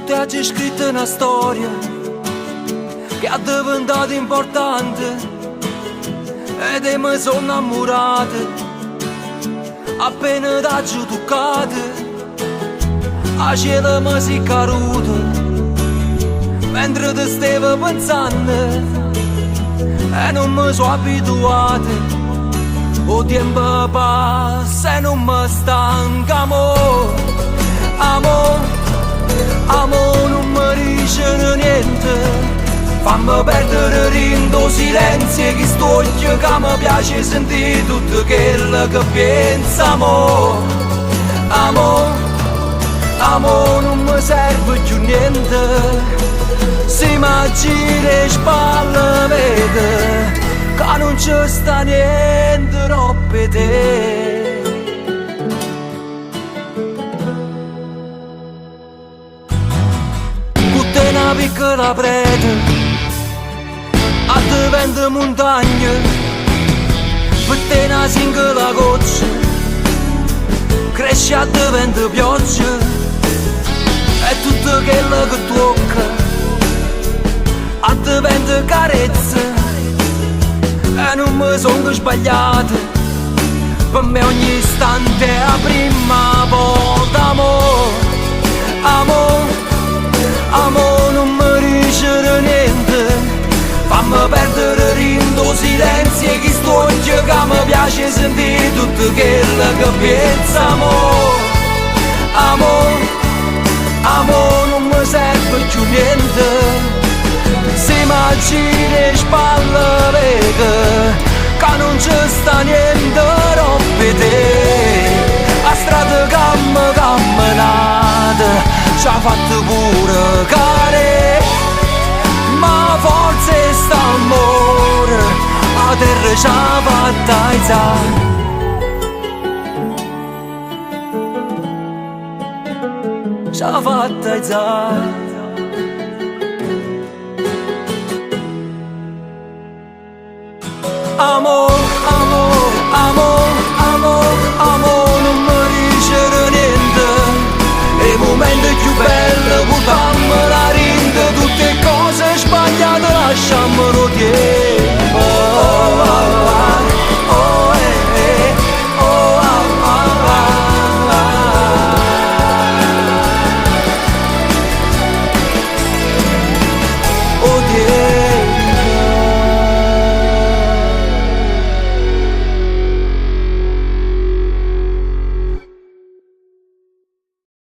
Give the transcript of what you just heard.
Cu te aggio scritto na storia che è diventata importante ed e me sono innamorato appena t'aggio toccato 'a cielo me si caduto mentre te stevo pensando e nun me so abituato 'o tiempo passa e nun me stanco amore amore amore nun me dicere niente Fammi perdere dint' 'o silenzio 'e chist'uocchie ca me piace sentì tutto quello che piensa amore amore amore nun me serve più niente Si m'aggiro 'e spalle vedo ca nun ce sta niente aropp' 'e te. Cu te na piccola preta addiventa montagna Per te na singola goccia cresce e addiventa pioggia e tutto quello che tocca addiventa carezza e nun me songo sbagliato per me ogni istante è 'a primma volta amore amore amore nun me dicere niente Fammi perdere dint' 'o silenzio 'e chist'uocchie ca me piace sentì tutto quello che piensa amore amore amore nun me serve più niente Si m'aggiro 'e spalle vedo ca nun ce sta niente aropp' 'e te 'A strada ch'ammo camminato ci ha fatto pure cadè Ma forse st'ammore 'a terra ci ha fatto aizà. Ci ha fatto aizà. Amore, amore, amore, amore, amore, nun me dicere niente. 'E momenti più belli portate